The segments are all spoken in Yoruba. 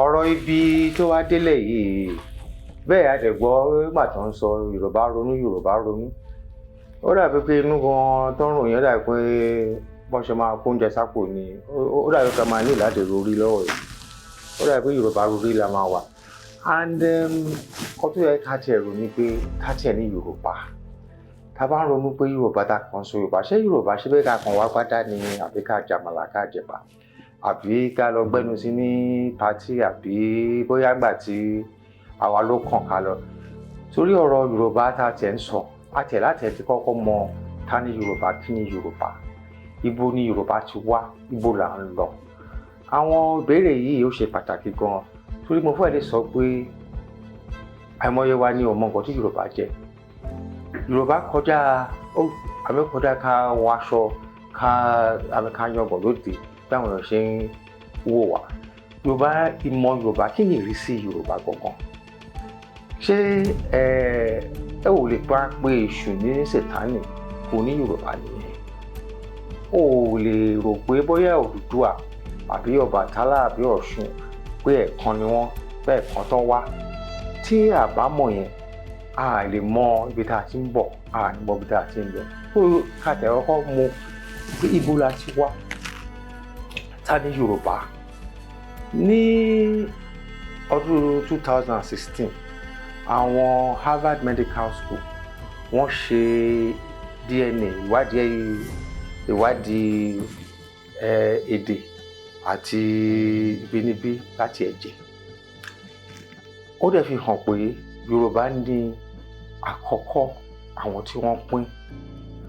Ọ̀rọ̀ ibi tó wá délẹ̀ yìí bẹ́ẹ̀, a dẹ̀ gbọ́ nígbà tó ń sọ Yorùbá ronú, Yorùbá ronú. Ó dàbí pé inú gan tó ń ròyìn, ó dàbí pé bọ́n ṣe máa kó oúnjẹ sápò ni. Ó dàbí pé a máa ní láti rorí lọ́wọ́ yìí. Ó dàbí pé Yorùbá rorí la máa wà. And kọ́ tó yẹ ká tiẹ̀ rò ní pé ká tiẹ̀ ní Yorùbá, tá a bá ń ronú pé Yorùbá, tá a kàn sọ Yorùbá, ṣé Yorùbá ṣé bẹ́ẹ̀ ká kàn wá gbádá ni, àbí ká jàmàlà, ká jẹ̀bà, àbí ká lọ gbẹ́nu sí ní party, àbí bóyá gbà tí àwa ló kàn ká lọ? Torí ọ̀rọ̀ Yorùbá tá a tiẹ̀ ń sọ, a tiẹ̀ láti ẹ̀ ti kọ́kọ́ mọ ta ní Yorùbá, kí ni Yorùbá, ibo ni Yorùbá ti wá, ibo là ń lọ. Àwọn ìbéèrè yìí, ó ṣe pàtàkì gan, torí mo fẹ́ lè sọ pé àìmọye wa ni ò mọ nǹkan tí Yorùbá jẹ́. Yorùbá kọjá àmì, kọjá ká wọ aṣọ, ká àmì, ká yangàn lóde bí àwọn èèyàn ṣe ń wò wá. Yorùbá, ìmọ̀ Yorùbá, kí ni ìrísí Yorùbá gangan? Ṣé ẹ ẹ ò lè pa pé èṣù ní Sàtánì kò ní Yorùbá nìyẹn? O ò lè rò pé bóyá Odùduwà àbí Ọbàtálá àbí Ọ̀ṣun, pé ẹ̀kan ni wọ́n bẹ́ẹ̀ kan tán wá. Tí a bá mọ̀ yẹn, a lè mọ ibi tá a ti ń bọ̀, a ní mọ ibi tá a ti ń lọ. Tó ká tẹ̀ kọ́kọ́ mọ̀ pé ibo la ti wá, ta ní Yorùbá. Ní ọdún 2016, àwọn Harvard Medical School, wọ́n ṣe DNA ìwádìí èdè àti ìbínibí láti ẹ̀jẹ̀. Ó dẹ̀ fi hàn pé Yorùbá ní àkọ́kọ́ àwọn tí wọ́n pín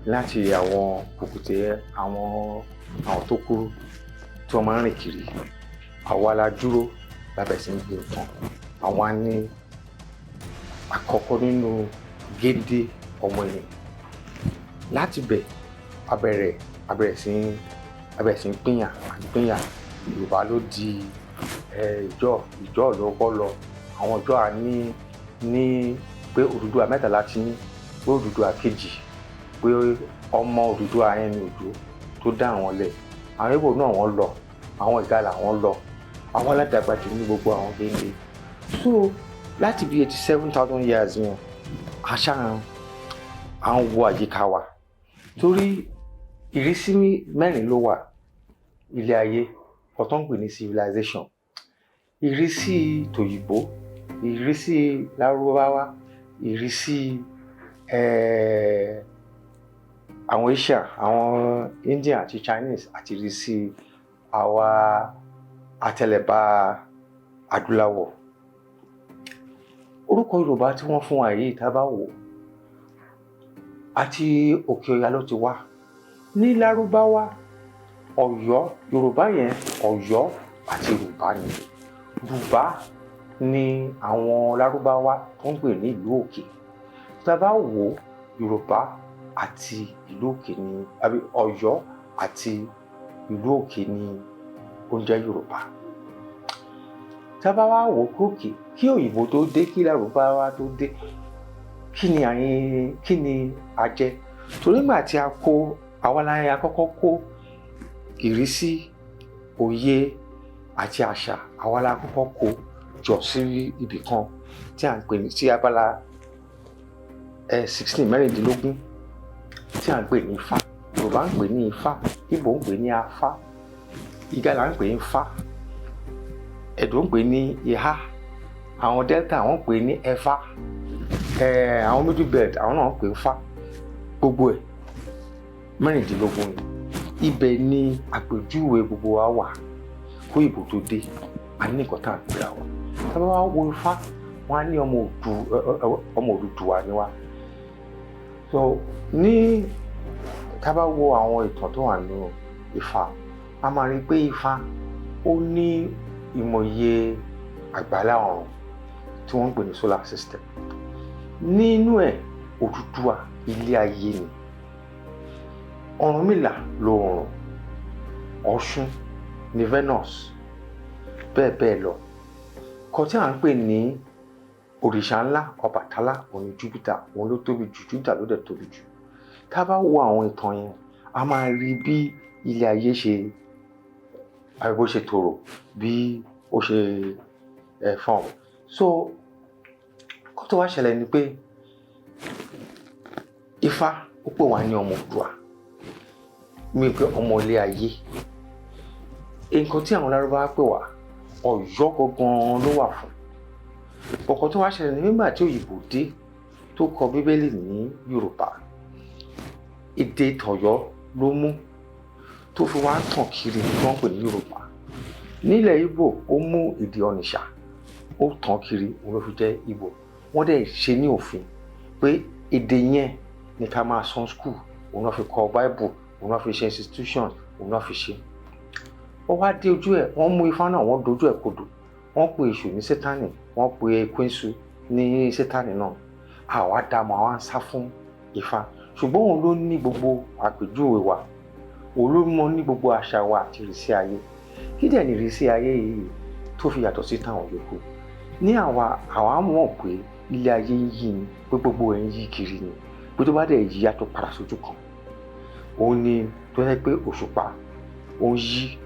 láti àwọn kùkùté, àwọn tó kúrú tí wọ́n máa ń rìn kiri. Àwa la dúró lábẹ́ sí ń gbé nǹkan. Àwa ní àkọ́kọ́ nínú géńdé ọmọ ènìyàn. Láti bẹ̀, a bẹ̀rẹ̀ sí ń pínyà àti pínyà. Yorùbá ló di ìjọ ló kọ́ lọ. Àwọn ìjọ à ní pé Odùduwà mẹ́ta láti ní, pé Odùduwà kejì, pé ọmọ Odùduwà yẹn ni Òjó tó dá àwọn lẹ̀. Àwọn Ìgbò náà, wọ́n lọ, àwọn Ìgalà, wọ́n lọ. Àwọn aládàgbà jù ní gbogbo àwọn géńdé. So láti bí 87,000 years yẹn, àṣà à ń wo àyíká wa, torí ìrísí mẹ́rin ló wà ilé ayé ọ̀tọ̀ ń pè ní civilization: ìrísí tòyìnbó, ìrísí lárúbáwá, ìrísí àwọn Asia, àwọn Indian àti Chinese, àti ìrísí àwa àtẹlẹ̀bá adúláwọ̀. Orúkọ Yorùbá tí wọ́n fún wa yìí, tá a bá wò, àti òkè ọya ló ti wá. Ní lárúbáwá, Ọ̀yọ́, Yorùbá yẹn, Ọ̀yọ́ àti Yorùbá ni. Yorùbá ni àwọn lárúbáwá tó ń pè ní ìlú òkè. Tá a bá wò, Yorùbá àti ìlú òkè ni, àbí Ọ̀yọ́ àti ìlú òkè ni ó ń jẹ́ Yorùbá. Tá a bá wá wò kókè, kí òyìnbó tó dé, kí lárúbáwá tó dé, kí ni àyìn, kí ni a jẹ́? Torí nígbà tí a kó àwa láyé, a kọ́kọ́ kó ìrísí, òye àti àṣà, àwa la kọ́kọ́ kó jọ sí ibì kan tí à ń pè ní sí abala 16, 16, tí à ń pè ní Ifá. Yorùbá ń pè ní Ifá, Ìgbò ń pè ní Afá, Ìgalà ń pè ní Fá, Ẹdó ń pè ní Ìhá, àwọn Delta, àwọn ń pè ní Ẹfá, àwọn Middle Belt, àwọn náà ń pè ní Fá. Gbogbo ẹ̀, 16 ni. Ibẹ̀ ni àpèjúwe gbogbo wa wà. Kó ìbò tó dé, a ní nǹkan tá à ń pè àwa. Tá a bá wá wo Ifá, wọn á ní ọmọ Odùduwà ni wá. So ní tá a bá wo àwọn ìtàn tó wà nínú Ifá, a máa rí i pé Ifá ó ní ìmọ̀ye àgbàlá ọ̀run tí wọ́n ń pè ní solar system. Nínú ẹ̀, Odùduwà, ilé ayé ni. Ọ̀rúnmìlà lóòrùn, Ọ̀ṣun ní Venus, bẹ́ẹ̀ bẹ́ẹ̀ lọ. Kan tí à ń pè ní òrìṣà ńlá Ọbàtálá, òun ni Júpítà, òun ló tóbi jù. Júpítà ló dẹ̀ tóbi jù. Tá a bá wo àwọn ìtàn yẹn, a máa rí bí ilé ayé ṣe, àbí bó ṣe tòrò, bí ó ṣe Form. So kó tó wá ṣẹlẹ̀ ni pé Ifá ó pè wá ní ọmọ Oòduà, mi pé ọmọ ilé ayé. Nǹkan tí àwọn Lárúbáwá pè wá, Ọ̀yọ́ gangan ló wà fún. Ọ̀kan tó wá ṣẹlẹ̀ ní nígbà tí òyìnbó dé tó kọ Bíbélì ní Yorùbá, èdè tọ̀yọ́ ló mú tó fi wá tàn kiri tí wọ́n pè ní Yorùbá. Nílẹ̀ Ìgbò, ó mú èdè Ọ̀nìṣà, ó tàn kiri, òun ló fi jẹ́ Ìgbò. Wọ́n dẹ̀ ṣe ní òfin pé èdè yẹn ní ká máa sọ school, òun náà fi kọ Bible, òun náà fi ṣe institution, òun náà fi ṣe. Ó wá dé ojú ẹ̀, wọ́n mú Ifá náà, wọ́n dojú ẹ̀ kodò. Wọ́n pe Èṣù ní Sátánì, wọ́n pe Ekwensu ní Sátánì náà. Àwa dààmú, àwa ń sá fún Ifá, ṣùgbọ́n òun ló ní gbogbo àpèjúwe wa, òun ló mọ ní gbogbo àṣà wa àti ìrísí ayé. Kí dẹ̀ ní ìrísí ayé yìí tó fi yàtọ̀ sí táwọn yòókù? Ní àwa mọ̀ pé ilé ayé ń yí ni, pé gbogbo ẹ̀ ń yí kiri ni, pé tó bá dẹ̀ yí, á tó padà sójú kan. Òun ni tó yẹ pé òṣùpá ó ń yí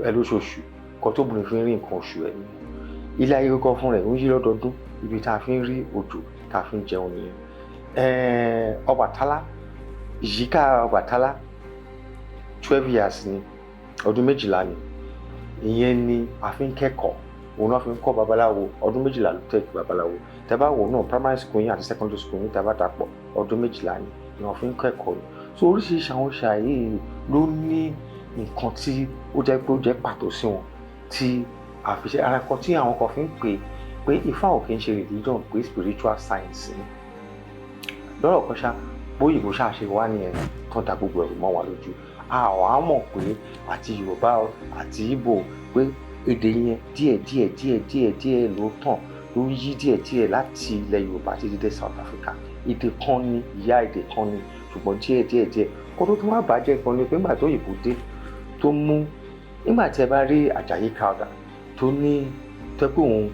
ẹ lóṣooṣù kan, tó bìnrin fi ń rí nǹkan oṣù ẹ nìyẹn. Ilé ayé kọ́kọ́ fún rẹ̀ ń yí lọ́dọọdún, ibi tá a fi ń rí òjò tá a fi ń jẹun nìyẹn. Ọbàtálá, ìyíká Ọbàtálá 12 years ni, ọdún 12 ni. Ìyẹn ni a fi ń kẹ́kọ̀ọ́, òun náà fi ń kọ́ babaláwo. Ọdún 12 ló tẹ̀ babaláwo. Tẹ́ bá wò náà, primary school yín àti secondary school yín, tẹ́ bá dàpọ̀, ọdún 12 ni wọ́n fi ń kẹ́kọ̀ọ́ ni. So oríṣiríṣi àwọn òòṣà yìí ló ní nǹkan tí ó jẹ́ pé ó jẹ́ pàtó sí wọn tí àfiṣe ara kan tí àwọn kan fi ń pè pé Ifá ò kì í ṣe religion, pé spiritual science ni. Lọ́rọ̀ kan ṣá, bóyìnbó ṣáà ṣe wá nìyẹn tó da gbogbo ẹ̀rù mọ́ wa lójú. Àwa mọ̀ pé àti Yorùbá àti Ìgbò, pé èdè yẹn díẹ̀ díẹ̀ díẹ̀ díẹ̀ díẹ̀ ló tàn, ló yí díẹ̀ díẹ̀ láti ilẹ̀ Yorùbá títí dé South Africa. Èdè kan ni, ìyá èdè kan ni, ṣùgbọ́n díẹ̀ díẹ̀ díẹ̀. Kó tó tún wá bàjẹ́ gan ni pé nígbà tó òyìnbó dé tó mú, nígbà tí ẹ bá rí Àjàyí Crowther tó ní tó pé òun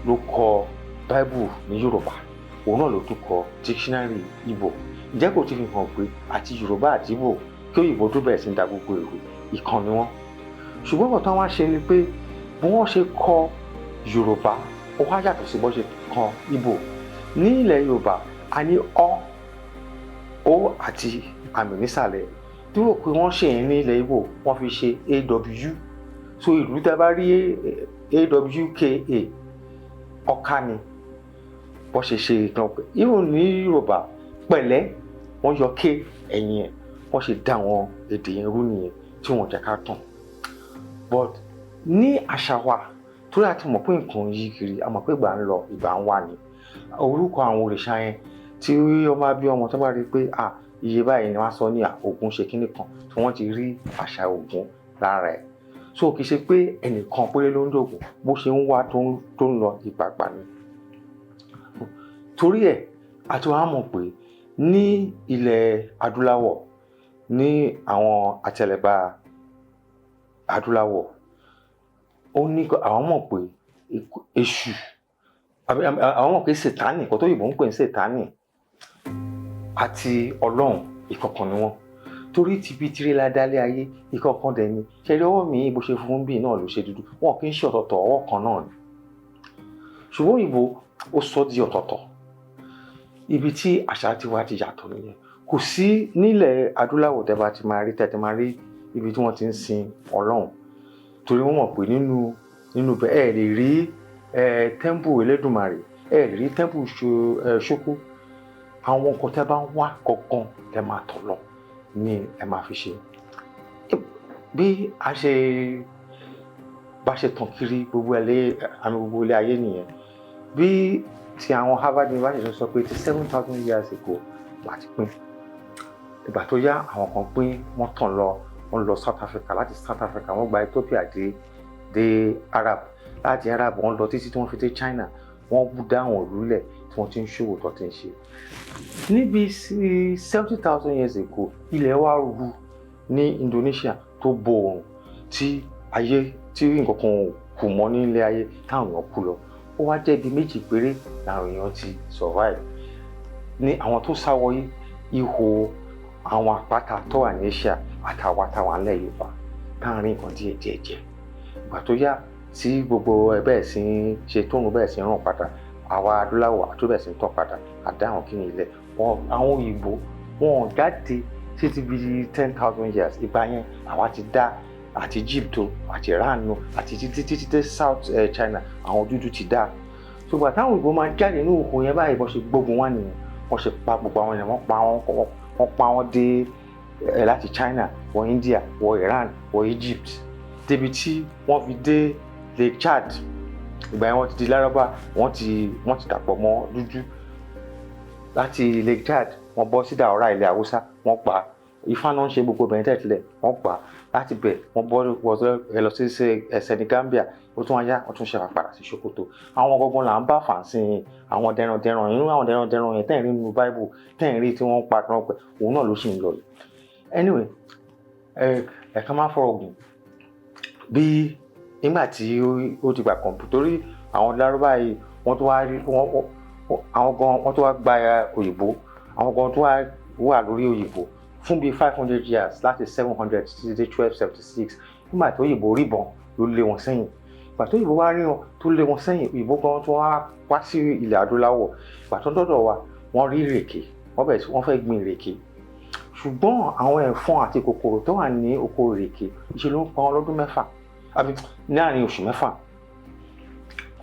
ló kọ Bible ní Yorùbá, òun náà ló tún kọ dictionary Ìgbò, ǹjẹ́ kò ti fi hàn pé àti Yorùbá àti Ìgbò, kí òyìnbó tó bẹ̀rẹ̀ sí ní da gbogbo èrò, ìkan ni wọ́n? Ṣùgbọ́n nǹkan tó wá ṣe ni pé bí wọ́n ṣe kọ Yorùbá, ó wá yàtọ̀ sí bó ṣe kọ Ìgbò. Ní ilẹ̀ Yorùbá, a ní ọ, ó àti àmì nísàlẹ̀. Dúró pé wọ́n ṣe yẹn ní ilẹ̀ Ìgbò, wọ́n fi ṣe aw. So ìlú tẹ́ bá rí awka, ọ̀ka ni bó ṣe ṣe ìtàn pé even ní Yorùbá, pẹ̀lẹ́, wọ́n yọ ké ẹ̀yìn ẹ̀. Wọ́n ṣe dá àwọn èdè yẹn rú nìyẹn tí wọ́n jẹ́ ká tàn. But ní àṣà wa, torí a ti mọ̀ pé nǹkan yí kiri, a mọ̀ pé ìgbà ń lọ, ìgbà ń wà ní orúkọ àwọn òrìṣà yẹn tí wọ́n bá bí ọmọ, tó bá rí i pé à iye báyìí ni wọ́n á sọ ní Ògún ṣe kíní kan tí wọ́n ti rí àṣà Ògún lára ẹ̀. So kì í ṣe pé ẹnìkan péré ló ń dògùn, bó ṣe ń wá tó ń lọ ìgbàgbà ni. Torí ẹ̀ àti wàá mọ̀ pé ní ilẹ̀ adúláwọ̀, ní àwọn àtẹlẹbá adúláwọ̀, ó ní àwọn mọ̀ pé Èṣù, àwọn mọ̀ pé Sètánì, kò tó òyìnbó ń pè ní Sètánì, àti Ọlọ́run, ìkọ̀kan ni wọ́n, torí tìbí tirẹ́lá dálé ayé, ìkọ̀kan dẹ̀ ni. Ṣẹ̀rí ọwọ́ mi bó ṣe fún bí náà ló ṣe dúdú, wọn kì í ṣe ọ̀tọ̀ọ̀tọ̀, ọwọ́ kan náà ni. Ṣùgbọ́n òyìnbó ó sọ di ọ̀tọ̀ọ̀tọ̀. Ibi tí àṣà tiwa ti yàtọ̀ nìyẹn. Kò sí nílẹ̀ adúláwọ̀ tẹ́ bá ti máa rí, tẹ́ ti máa rí ibi tí wọ́n ti ń sin Ọlọ́run, torí wọ́n mọ̀ pé nínú bẹ́ẹ̀ ẹ lè rí temple Elédùmarè, ẹ lè rí temple Ṣókó. Àwọn nǹkan tẹ́ bá ń wá gangan tẹ́ máa tọ̀ lọ ní ẹ máa fi ṣe. Bí a ṣe bá ṣe tàn kiri gbogbo ẹ̀ lé àmì gbogbo ilé ayé nìyẹn. Bí ti àwọn Harvard University sọ pé ti 7,000 years ago láti pín. Ìgbà tó yá, àwọn kan pín, wọ́n tàn lọ, wọ́n lọ South Africa. Láti South Africa, wọ́n gba Ethiopia dé Arab. Láti Arab, wọ́n lọ títí tí wọ́n fi dé China. Wọ́n dá àwọn ìlú lẹ̀ tí wọ́n ti ń ṣòwò tó ti ń ṣe. Níbi 70,000 years ago, ilẹ̀ wa ru ní Indonesia tó bo oòrùn, tí ayé tí nǹkan kan kù mọ́ ní ilé ayé, táwọn èèyàn kú lọ. Ó wá jẹ́ ibi méjì péré làwọn èèyàn ti survive, ní àwọn tó sá wọ ihò àwọn àpáta tó wà ní Asia, àtàwọn àtàwọn alẹ́ Yorùbá táwọn rí nǹkan díẹ̀ díẹ̀ jẹ. Ìgbà tó yá, Tí gbogbo ẹ bẹ́ẹ̀ sí ń ṣe, tóun bẹ́ẹ̀ sí ń ràn padà, àwa adúláwọ̀ àtúbẹ̀ sí ń tàn padà àdá àwọn kíni ilẹ̀ wọn. Àwọn òyìnbó wọn ò jáde títí bíi 10,000 years. Ìgbà yẹn àwa ti dá àti Egypt o, àti Iran o, àti títí títí dé South China, àwọn dúdú ti dá. Ṣùgbọ́n táwọn òyìnbó máa jáde ní òkun yẹn báyìí, bọ́n ṣe gbógun wá nìyẹn. Wọ́n ṣe pa gbogbo àwọn èèyàn, wọ́n pa wọ́n, wọ́n pa wọ́n dé ẹ̀ láti China wọ India, wọ Iran, wọ Egypt, débi tí wọ́n fi dé Lake Chad. Ìgbà yẹn wọ́n ti di Lárúbá, wọ́n ti dàpọ̀ mọ́ dúdú. Láti Lake Chad, wọ́n bọ́ sí Daura, ilẹ̀ Haúsá. Wọ́n pa Ifá náà ń ṣe gbogbo obìnrin tẹ̀tẹ̀lẹ̀, wọ́n pa. Láti bẹ̀, wọ́n bọ́ ẹ lọ sí Senegambia. Ó tún wá yá, wọ́n tún ṣe padà sí Sokoto. Àwọn gangan là ń bá fà sí i, àwọn dẹrandẹran inú, àwọn dẹrandẹran yẹn tẹ́ ń rí nínú Bible, tẹ́ ń rí tí wọ́n pa tán pẹ̀, òun náà ló sì ń lọ yìí. Anyway, ẹ ẹ̀ka máa fọ̀rọ̀ gùn. Bí nígbà tí ó ti gbà kọ̀ǹpù, torí àwọn Lárúbá yìí, wọ́n tún wá rí wọ́n, àwọn gan wọ́n tún wá gba òyìnbó, àwọn gan tún wá wà lórí òyìnbó fún bíi 500 years, láti 700 títí dé 1276. Nígbà tó òyìnbó ríbọn ló lé wọn sẹ́yìn. Ìgbà tó òyìnbó wá rí wọn tó lé wọn sẹ́yìn, òyìnbó gan tó wá wá sí ilẹ̀ adúláwọ̀. Ìgbà tó dọ́dọ̀ wa, wọ́n rí ìrèké, wọ́n bẹ̀rẹ̀ sí wọ́n fẹ́ gbin ìrèké, ṣùgbọ́n àwọn ẹ̀fọn àti kòkòrò tó wà ní oko ìrèké, ìṣe ló ń pa wọn lọ́dún 6 àbí láàrin oṣù 6.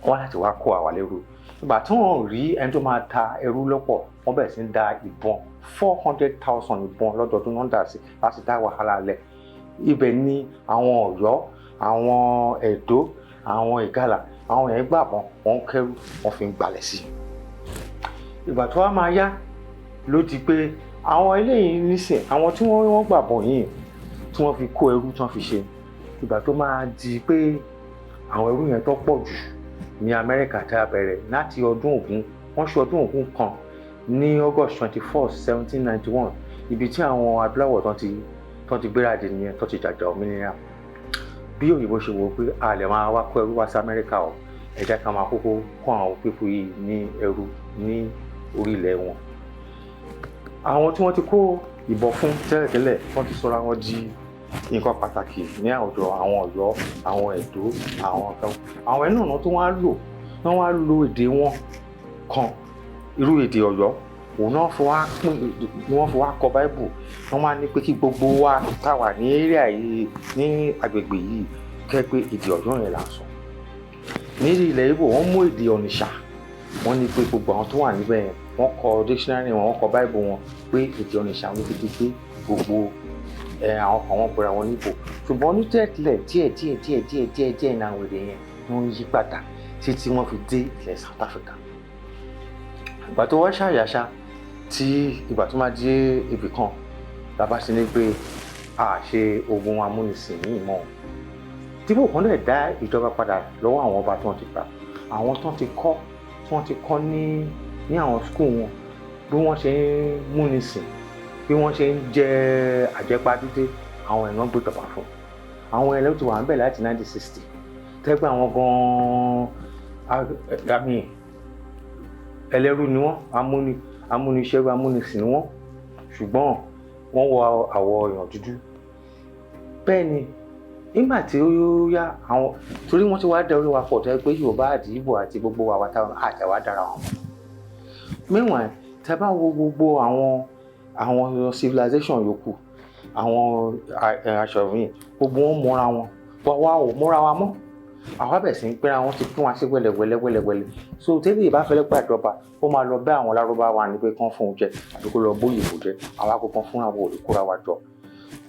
Wọ́n láti wá kó àwa lẹ́rú. Ìgbà tí wọ́n rí ẹni tó máa ta ẹrú lọ́pọ̀, wọ́n bẹ̀rẹ̀ sí ń da ìbọn, 400,000 ìbọn lọ́dọọdún náà dà sí láti dá wàhálà lẹ̀. Ibẹ̀ ni àwọn Ọ̀yọ́, àwọn Ẹ̀dó, àwọn Ìgalà, àwọn yẹn gbàbọn, wọ́n kẹ́rù, wọ́n fi ń gbalẹ̀ sí i. Ìgbà tó wá máa yá ló di pé àwọn eléyìí nísìn, àwọn tí wọ́n gbàbọn yìí tí wọ́n fi kó ẹrú tí wọ́n fi ṣe. Ìgbà tó máa di pé àwọn ẹrú yẹn tó pọ̀ jù ní Amẹ́ríkà tá a bẹ̀rẹ̀ láti ọdún Ògún, wọ́n ṣe ọdún Ògún kan ní August 21, 1791, ibi tí àwọn adúláwọ̀ tán ti gbéra dì nìyẹn, tó ti jàjà òmìnira. Bí òyìnbó ṣe wò ó pé a lè máa wá kó ẹrú wá sí Amẹ́ríkà o, ẹ jẹ́ ká máa kókó kó àwọn people yìí ní ẹrú ní orílẹ̀ wọn. Àwọn tí wọ́n ti kó ìbọn fún tẹ́lẹ̀tẹ́lẹ̀, wọ́n ti sọra wọn di nǹkan pàtàkì ní àwùjọ. Àwọn Ọ̀yọ́, àwọn Ẹdó, àwọn kan, àwọn ẹnu ọ̀nà tó wá lò, wọ́n wá lo èdè wọn kan, irú èdè Ọ̀yọ́ òun náà fi wá pín, ni wọ́n fi wá kọ Báíbù. Wọ́n wá ní pé kí gbogbo wa tá wà ní area yìí, ní agbègbè yìí, kẹ́ pé èdè Ọ̀yọ́ yẹn là ń sọ. Ní ilẹ̀ Ìgbò, wọ́n mú èdè Ọ̀nìṣà, wọ́n ní pé gbogbo àwọn tó wà níbẹ̀ yẹn, wọ́n kọ dictionary wọn, wọ́n kọ Báíbù wọn pé èdè Ọ̀nìṣà ló fi di pé gbogbo ẹ àwọn kan, wọ́n pera wọn níbò. Ṣùgbọ́n ní tẹ́lẹ̀, díẹ̀ díẹ̀ díẹ̀ díẹ̀ díẹ̀ díẹ̀ ní àwọn èdè yẹn ni wọ́n yí padà títí wọ́n fi dé ilẹ̀ South Africa. Ìgbà tó wá ṣàyàṣà tí ìgbà tó máa dé ibì kan, bàbá sì ní pé a ṣe ogun amúnisìn yìí mọ́. Dípò kan lè dá ìjọba padà lọ́wọ́ àwọn ọba tí wọ́n ti gbà, àwọn tí wọ́n ti kọ́ ní àwọn school wọn bí wọ́n ṣe ń múnisìn, bí wọ́n ṣe ń jẹ àjẹpajúdé, àwọn èèyàn gbé ìjọba fún àwọn ẹlẹ́wọ̀n ti wà ń bẹ̀ láti 1960 tẹ́gbẹ́. Àwọn gan-an àmì ẹlẹ́rú ni wọ́n, amúniṣẹ́rú, amúnisìn ni wọ́n, ṣùgbọ́n wọ́n wọ àwọ̀ èèyàn dúdú. Bẹ́ẹ̀ ni nígbà tí ó yá, àwọn torí wọ́n ti wá dá orí wa pọ̀ tó yẹ pé Yorùbá àti Ìgbò àti gbogbo àwa táwọn àti àwa dára wọn mọ̀. Meanwhile, tẹ́ bá wo gbogbo àwọn civilization yòókù, àwọn aṣọ míì, gbogbo wọn mọ́ra wọn, wọ́n wá ò mọ́ra wa mọ́. Àwa bẹ̀ sí ń pínra, wọn ti pín wa sí wẹ́lẹ́wẹ́lẹ́ wẹ́lẹ́wẹ́lẹ́. So tẹ́lẹ̀ ìbá fẹ́lẹ́ gbàjọba, ó máa lọ bẹ́ àwọn Lárúbáwá ní pé kán fún un jẹ, àbí kó lọ bóyìnbó jẹ. Àwa kò kan fúnra wo, ò lè kóra wa jọ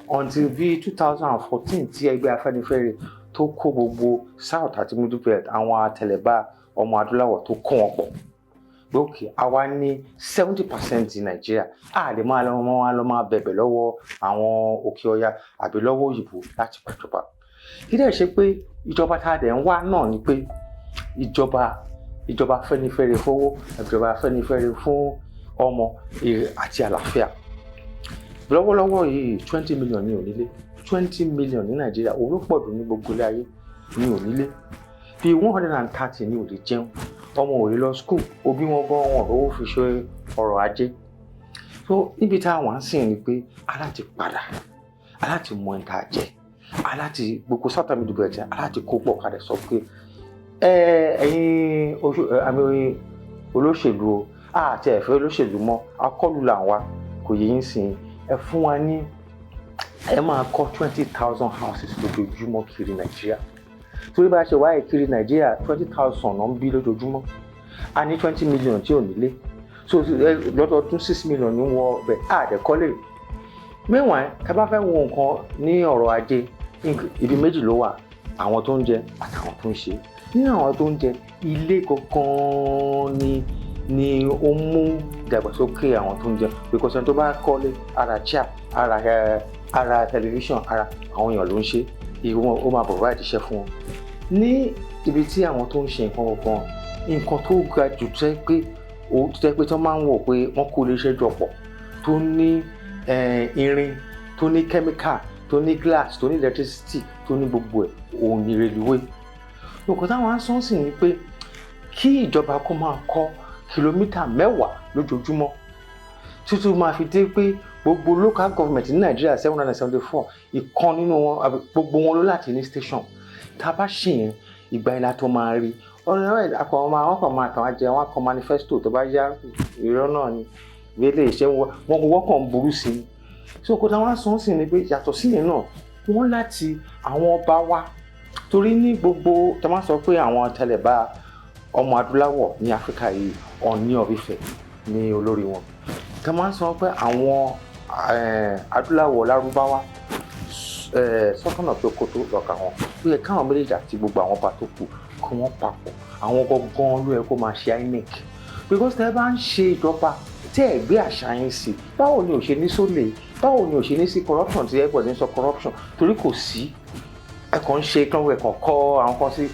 until bíi 2014 tí ẹgbẹ́ Afẹ́nifẹ́re tó kó gbogbo South àti Middle Belt, àwọn àtẹlẹ̀bá ọmọ adúláwọ̀, tó kó wọn pọ̀ pé okay, àwa ní 70% Nàìjíríà, a lè máa lọ máa bẹ̀bẹ̀ lọ́wọ́ àwọn òkè ọya àbí lọ́wọ́ òyìnbó láti gbàjọba. Kí dẹ̀ ṣe pé ìjọba tá a dẹ̀ ń wá náà ni pé ìjọba Afẹ́nifẹ́re fowó, ìjọba Afẹ́nifẹ́re fún ọmọ àti àlàáfíà. Lọ́wọ́lọ́wọ́ yìí, 20 million ní onílé, 20 million ní Nàìjíríà, òun ló pọ̀ jù ní gbogbo ilé ayé ní onílé. Bíi 130 ní ò lè jẹun, ọmọ ò lè lọ school, òbí wọn gan wọn lówó fi ṣe ọrọ̀ ajé. So níbi tá a wà ń sìn ni pé aláti padà, aláti mọ ẹni tá a jẹ, Aláti gbogbo Southern Middle Belt, aláti kó pọ̀ kalẹ̀ sọ pé ẹ̀yin àmì olóṣèlú o, àti ẹ̀fẹ́ olóṣèlú mọ́, akọ́lù là ń wá, kò yẹ yín sìn. Ẹ fún wa ní, ẹ máa kọ́ 20,000 houses lójoojúmọ́ kiri Nàìjíríà, torí bá a ṣe wáyé kiri Nàìjíríà, 20,000 náà ń bí lójoojúmọ́. A ní 20 million tí ò nílé, so lọ́dọọdún 6 million ní wọ ọbẹ̀ àdẹ́kọ́lé. Meanwhile, tá a bá fẹ́ wo nǹkan ní ọ̀rọ̀ ajé, ibi méjì ló wà: àwọn tó ń jẹ àtàwọn tó ń ṣe. Nínú àwọn tó ń jẹ, ilé gangan ni ó mú ìdàgbàsókè àwọn tó ń jẹ, because ẹni tó bá kọ́lé, ara chair, ara ẹ, ara television, ara àwọn èèyàn ló ń ṣe ìwọ̀n, ó máa provide iṣẹ́ fún wọn. Ní ibi tí àwọn tó ń ṣe nǹkan gangan, nǹkan tó ga jù tẹ́ pé ó tẹ́ pé tó máa ń wò pé wọ́n kó iléeṣẹ́ jọ pọ̀ tó ní irin, tó ní chemical, tó ní glass, tó ní electricity, tó ní gbogbo ẹ̀, òun ní railway. Nǹkan táwọn á sọ sí ni pé kí ìjọba kó máa kọ́ kìlómítà 10 lójoojúmọ́ títí máa fi dé pé gbogbo local government ní Nàìjíríà, 774, ìkan nínú wọn àbí gbogbo wọn ló láti ní station. Tá a bá ṣe yẹn, ìgbà yẹn la tó máa rí ọ̀rẹ́ akọ̀ wọn máa wọ́n kàn máa tàn á jẹ. Wọ́n á kọ manifesto, tó bá yá, irọ́ náà ni. Bí eléyìí ṣe ń wọ́n wọ́n kàn ń burú sí i. So kó táwọn á sọ sí ni pé yàtọ̀ sí yẹn náà, wọ́n láti àwọn ọba wa, torí ní gbogbo tó máa sọ pé àwọn tẹlẹ̀bá ọmọ adúláwọ̀ ní Áfíríkà yìí, Ọọ̀ni of Ifẹ̀ ní olórí wọn. Tó máa sọ pé àwọn adúláwọ̀ lárúbáwá, Sultan of Sokoto lọ́ka wọn. Ó yẹ káwọn méjèèjì àti gbogbo àwọn ọba tó kù kí wọ́n papọ̀. Àwọn gangan ló yẹ kó máa ṣe INEC, because tẹ́ bá ń ṣe ìjọba tí ẹ gbé àṣà yín sí, báwo ni ò ṣe ní sólè? Báwo ni ò ṣe ní sí corruption tí everybody ń sọ corruption? Torí kò sí, ẹ kàn ń ṣe kán, ẹ kàn kọ́ àwọn kan sí.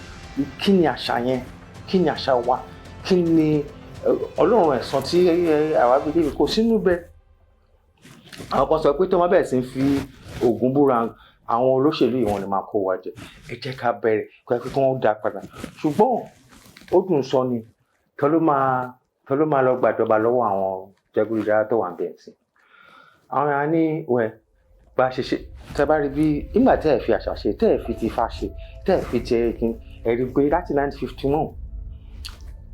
Kí ni àṣà yẹn? Kí ni àṣà wa? Kí ni Ọlọ́run ẹ̀san tí àwa fi débi kò sínú bẹ́ẹ̀? Àwọn kan sọ pé tó má bẹ̀rẹ̀ sí ń fi Ògún búra, àwọn olóṣèlú yìí, wọ́n lè máa kó wa jẹ. Ẹ jẹ́ ká bẹ̀rẹ̀ kó ẹ pé kí wọ́n dá padà. Ṣùgbọ́n ó dùn sọ ni, kí ló máa lọ gbàjọba lọ́wọ́ àwọn jẹgúdújẹrá tó wà ń bẹ̀ sí? Àwọn èèyàn ní wẹ̀ bá a ṣe ṣe. Tẹ́ bá rí bí nígbà tẹ́ ẹ̀ fi àṣà ṣe, tẹ́ ẹ̀ fi ti ifá ṣe, tẹ́ ẹ̀ fi ti ẹ̀kín, ẹ̀ rí i pé láti 1951,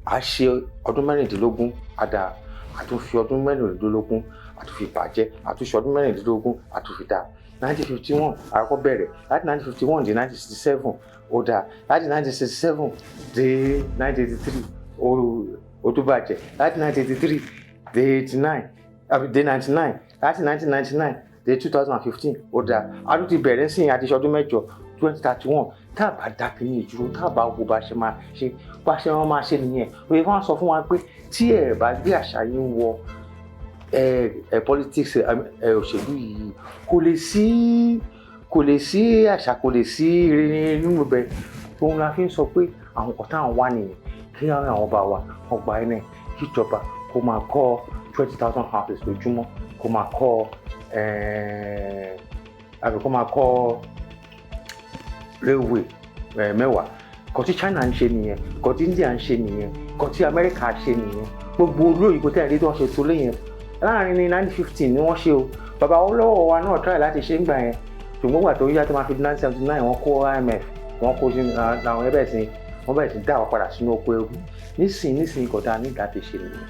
a ṣe ọdún 16, a dá, a tún fi ọdún 16, a tún fi bàjẹ́, a tún ṣe ọdún 16, a tún fi dá. 1951 àkọ́kọ́ bẹ̀rẹ̀, láti 1951 dé 1967, ó dáa. Láti 1967 dé 1983, ó tún bàjẹ́. Láti 1983 dé 89 àbí dé 99, láti 1999 dé 2015, ó dáa. A tún ti bẹ̀rẹ̀ sí àti ṣe ọdún 8, 2031. Tá a bá dá kínní ìdúró, tá a bá wo bá ṣe máa ṣe, bá ṣe wọn máa ṣe nìyẹn. Òye fún wa sọ fún wa pé tí ẹ bá gbé àṣà yín wọ ẹ politics, ẹ òṣèlú yìí, kò lè sí àṣà, kò lè sí ire nínú ibẹ̀. Òun la fi ń sọ pé àwọn kan táwọn wà nìyẹn, kí àwọn ọba wa wọn gba ẹ náà, kí ìjọba kó máa kọ́ 20,000 houses lójúmọ́, kó máa kọ́ àbí kó máa kọ́ railway 10. Kò tí China ń ṣe nìyẹn, kò tí India ń ṣe nìyẹn, kò tí America ṣe nìyẹn. Gbogbo olóyìnbó tẹ̀lé tí wọ́n ṣe tó léyìn láàrin ní 1915 ni wọ́n ṣe o. Bàbá Awólọ́wọ̀ wa náà try láti ṣe ń gbà yẹn, ṣùgbọ́n gbà tó yá, tó máa fi 1979, wọ́n kó IMF, wọ́n kó sínú làwọn ẹbẹ̀ sí, wọ́n bẹ̀rẹ̀ sí dá wa padà sínú oko ẹrú. Nísìnyí nísìnyí, kò dáa nígbà tí ṣe nìyẹn.